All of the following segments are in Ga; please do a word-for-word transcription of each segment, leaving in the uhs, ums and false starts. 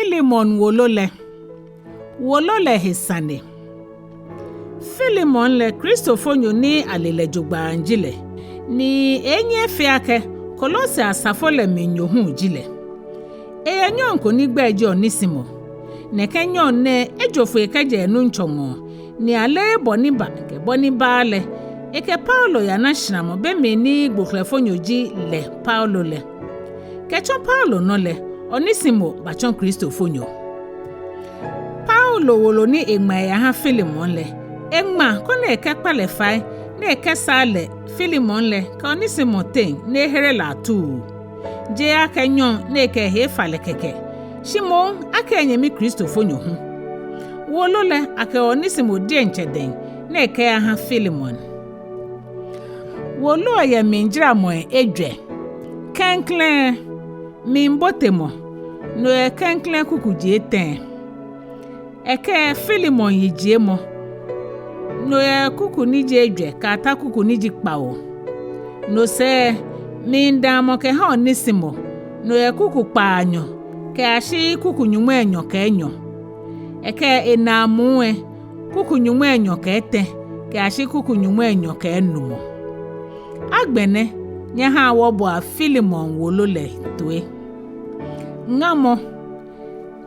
Filemon wolo lɛ. Wolo lɛ he sane. Filemon lɛ Kristofonyo ni ale lɛ jogbaŋŋ ji lɛ, ni enyɛ efee akɛ Kolose asafo lɛ mli nyo hu ji lɛ. Eyɛ nyɔŋ ko ni egbɛi ji Onesimo. Nɛkɛ nyɔŋ nɛɛ ejo foi kɛjɛ enuŋtsɔ ŋɔɔ, ni aloo bɔ ni ba kɛ bɔ ni baaa lɛ, ekɛ Paulo yana shramɔ be mli ni gboklɛfonyo ji lɛ Paulo lɛ. Kɛtsɔ Paulo nɔ lɛ, Onesimo batsɔ Kristofonyo. Paulo wolo ni eŋma eyaha Filemon lɛ, eŋma koni ekɛkpa lɛ fai, ni ekɛsaa lɛ Filemon lɛ kɛ Onesimo teŋ ni ehere lɛ atuu. Jeee akɛ nyɔŋ ni ekɛ ehe fa lɛ kɛkɛ, shi moŋ akɛ enyɛmi Kristofonyo hu. Wolo lɛ akɛ Onesimo diɛŋtsɛ dɛŋ ni ekɛyaha Filemon. Wolo lɛ yɛ mlijaramɔi ejwɛ. Klɛŋklɛŋ, mlibotemɔ, no yɛ klɛŋklɛŋ kuku ji etɛ. Ekɛ Filemon yijiemɔ, no yɛ kuku ni ji ejwɛ kɛyata kuku ni ji kpawo. No sɛɛ, mlidaamɔ kɛha Onesimo, no yɛ kuku kpaanyɔ kɛyashi kuku nyɔŋmai enyɔ kɛ enyɔ. Ekɛ enaamuu lɛ, kuku nyɔŋmai enyɔ kɛ etɛ kɛyashi kuku nyɔŋmai enyɔ kɛ enumɔ. Agbɛnɛ, nyɛhaa wɔboa Filemon wolo lɛ toi. Ŋamɔ.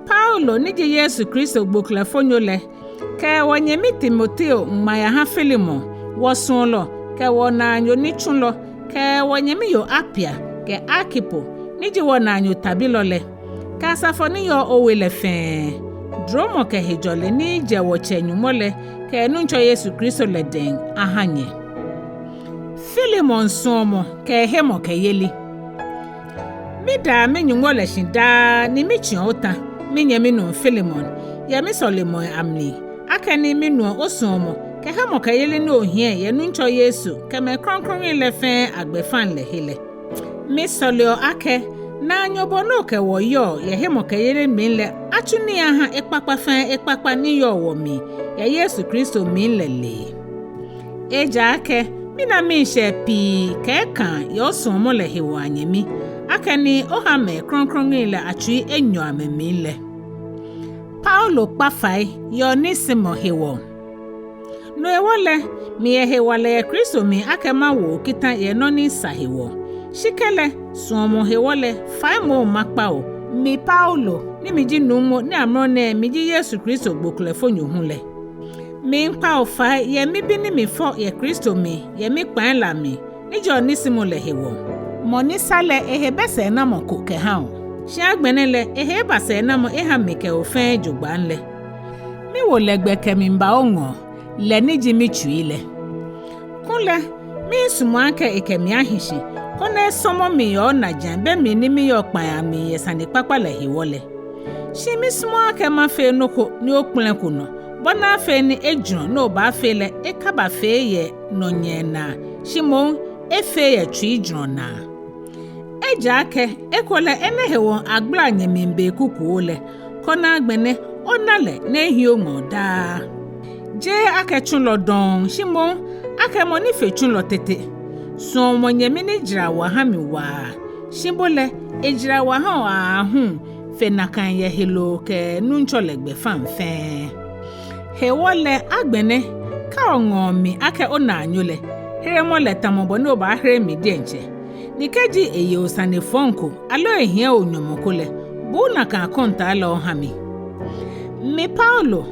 Paulo ni ji Yesu Kristo gboklɛfonyo lɛ kɛ wɔnyɛmi Timoteo ŋma yaha Filemon, wɔsuɔlɔ kɛ wɔnaanyo nitsulɔ, kɛ wɔnyɛmi yoo Apia kɛ Arkipo ni ji wɔnaanyo tabilɔ lɛ, kɛ asafo ni yɔɔ owe lɛ fɛɛ. Duromɔ kɛ hejɔlɛ ni jɛ wɔ-Tsɛ Nyɔŋmɔ lɛ kɛ Nuŋtsɔ Yesu Kristo lɛ dɛŋ aha nyɛ. Filemon suɔmɔ kɛ hemɔkɛyeli. Midaa mi-Nyɔŋmɔ lɛ shi daa ni mitsĩɔ otã, minyɛmi nuu Filemon, yɛ misɔlemɔi amli, akɛni minuɔ osuɔmɔ kɛ hemɔkɛyeli ni ohiɛ yɛ Nuŋtsɔ Yesu kɛ mɛi krɔŋkrɔŋi lɛ fɛɛ agbɛfaŋ lɛ he lɛ. Misɔleɔ akɛ naanyobɔɔ ni okɛ wɔ yɔɔ yɛ hemɔkɛyeli mli lɛ atsu nii aha ekpakpa fɛɛ ekpakpa ni yɔɔ wɔmli yɛ Yesu Kristo mli lɛ lee. Ejaakɛ mina miishɛɛ pii kɛ ekãa yɛ osuɔmɔ lɛ hewɔ, anyɛmi, akɛni oha mɛi krɔŋkrɔŋi lɛ atsui enyɔ amɛmli lɛ. Paulo kpa fai yɛ Onesimo hewɔ. No hewɔ lɛ, miyɛ hewalɛ yɛ Kristo mli akɛ mawo kitã yɛ nɔ ni sa hewɔ. Shi kɛlɛ, suɔmɔ hewɔ lɛ, fai moŋ makpa o, mi Paulo, ni miji nuumo ni amrɔ nɛɛ miji Yesu Kristo gboklɛfonyo hu lɛ. Miikpa o fai yɛ mibi ni mifɔ yɛ Kristo mli yɛ mikpãi lɛ amli, ni ji Onesimo lɛ hewɔ. Mɔ ni sa lɛ ehe bɛ sɛɛnamɔ ko kɛha o, shi agbɛnɛ lɛ ehe eba sɛɛnamɔ eha mi kɛ o fɛɛ jogbaŋŋ lɛ. Miwo lɛ gbɛ kɛmiiba oŋɔɔ, lɛ ni ji mitsui lɛ. Kulɛ, miisumɔ akɛ ekɛ mi ahi shi, koni esɔmɔ mi yɛ onajiaŋ be mli ni miyɔɔ kpãi amli yɛ sanekpakpa lɛ hewɔ lɛ. Shi misumɔɔɔ akɛ mafee nɔ ko ni okpɛlɛko nɔ, bɔ ni afee ni ejurɔ ni obaafee lɛ ekabafee yɛ nɔnyɛɛ naa, shi moŋ efee yɛ tsuijurɔ naa. Ejaakɛ ekolɛ enɛ hewɔ agbala nyɛmli be kukuoo lɛ, koni agbɛnɛ ona lɛ ni ehi oŋɔɔ daa. Jeee akɛ tsulɔ dɔŋŋ, shi moŋ akɛ mɔ ni fe tsulɔ tete. Suɔmɔ nyɛmi ni jara wa ha mi waa, shi bo lɛ, ejara wa ha o aahu fe nakai yɛ heloo kɛ Nuŋtsɔ lɛ gbɛfaŋ fɛɛ. Hewɔ lɛ agbɛnɛ, kɛ oŋɔɔ mi akɛ onaanyo lɛ, heremɔ lɛ tamɔ bɔ ni obaahere mi diɛŋtsɛ. Ni kɛji eye o sane fɔŋ ko, aloo ehiɛ o nyɔmɔ ko lɛ, buu nakai akɔntaa lɛ oha mi. Mi Paulo,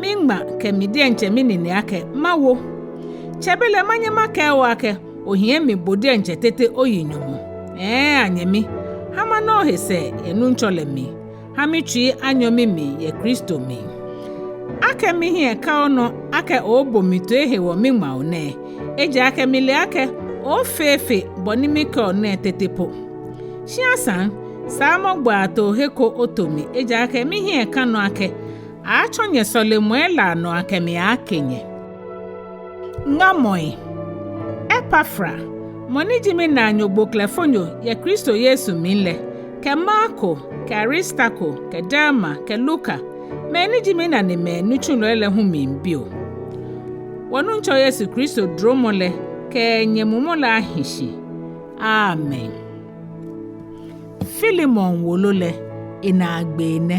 miŋma kɛ mi diɛŋtsɛ minine akɛ mawo. Tsɛbelɛ manyɛ makɛɛ o akɛ ohiɛ mi bo diɛŋtsɛ tete oyi nyɔmɔ. Ɛɛ, anyɛmi, ha mana ohe sɛɛ yɛ Nuŋtsɔ lɛ mli. Ha mitsui anyɔ mimli yɛ Kristo mli. Akɛ mihiɛ ka onɔ akɛ ooobo mi toi hewɔ miŋma o nɛɛ, ejaakɛ mile akɛ ooofee fe bɔ ni mikɛɔ nɛɛ tete po. Shi asaŋ, saamɔ gbɔiatoohe ko oto mi, ejaakɛ mihiɛ ka nɔ akɛ aaatsɔ nyɛsɔlemɔi lɛ anɔ akɛ mi ake nyɛ. Ŋamɔi. Epafra, mɔ ni ji minaanyo gboklɛfonyo yɛ Kristo Yesu mli lɛ, kɛ Marko, kɛ Aristarko, kɛ Dema, kɛ Luka, mɛi ni ji minanemɛi nitsulɔi lɛ hu miibi o. Wɔ Nuŋtsɔ Yesu Kristo duromɔ lɛ kɛ nyɛmumɔ lɛ ahi shi. Amen. Filemon wolo lɛ, enaagbee nɛ.